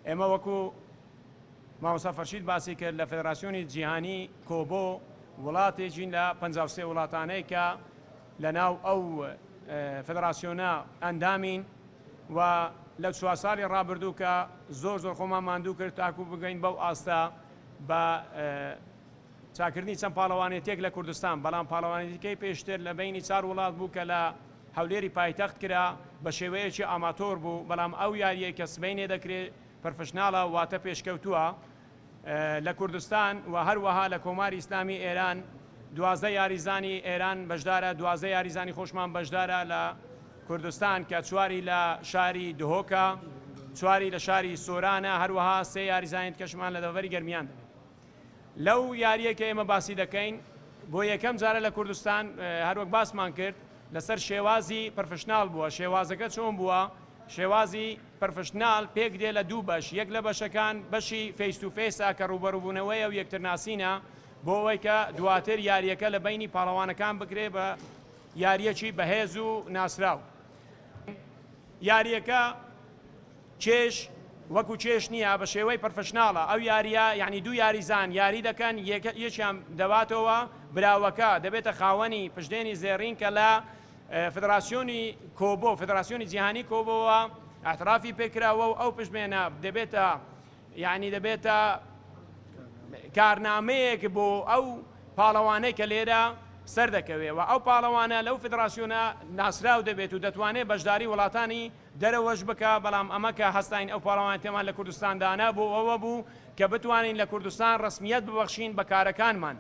ئێمە وەکو مامۆستا فەرشید باسی کرد لە فێدراسیۆنی جیهانی کۆبۆ وڵاتێکین لە 53 وڵاتانەی کە لە ناو ئەو فێدراسیۆنە ئەندامین و لە 4 ساڵی ڕابردوو کە زۆر زۆر خۆمان ماندوو کرد تاکو بگەین بەو ئاستە بە چاکردنی چەند پاڵەوانێتیەک لە کوردستان، بەڵام پاڵەوانێتیکەی پێشتر لە بەینی چار وڵات بوو کە لە هەولێری پایتەخت کرا بە شێوەیەکی ئاماتۆر بوو، بەڵام ئەو یاریەی کە سبەینێ دەکرێ پرفشناڵە واتە پێشکەوتووە لە کوردستان و هەروەها لە کۆماری ئیسلامی ئێران 12 یاریزانی ئێران بەشدارە، 12 یاریزانی خۆشمان بەشدارە لە کوردستان کە چواری لە شاری دهۆکە، چواری لە شاری سۆرانە، هەروەها سێ یاریزانی دیکەشمان لە دەڤەری گەرمیان دەبێت. لەو یارییە کە ئێمە باسی دەکەین بۆ یەکەم جارە لە کوردستان هەروەک باسمان کرد لەسەر شێوازی پرفشناڵ بووە. شێوازەکە چۆن بووە؟ شێوازی پرفشناڵ پێک دێ لە دوو بەش، یەک لە بەشەکان بەشی face to face ە کە ڕووبەڕووبوونەوەیە و یەکترناسینە بۆ ئەوەی کە دواتر یارییەکە لە بەینی پاڵەوانەکان بکرێ بە یارییەکی بەهێز و ناسراو. یارییەکە کێش وەکو کێش نییە بە شێوەی پرفشناڵە ئەو یارییە، یعنی دوو یاریزان یاری دەکەن، یەکیان دەباتەوە براوەکە دەبێتە خاوەنی پشدێنی زێڕین کە لە فدراسیۆنی کۆبۆ، فدراسیۆنی جیهانی کۆبۆوە اعترافی پێکراوە و ئەو پشتێنە دەبێتە یعنی دەبێتە کارنامەیەک بۆ ئەو پاڵەوانەی کە لێرە سەردەکەوێ و ئەو پاڵەوانە لەو فدراسیۆنە ناسراو دەبێت و دەتوانێت بەشداری وڵاتانی دەرەوەش بکا، بەڵام ئەمە کە هەستاین ئەو پاڵەوانێتیەمان لە کوردستان دانا بۆ ئەوە بوو کە بتوانین لە کوردستان ڕەسمیەت ببەخشین بە کارەکانمان.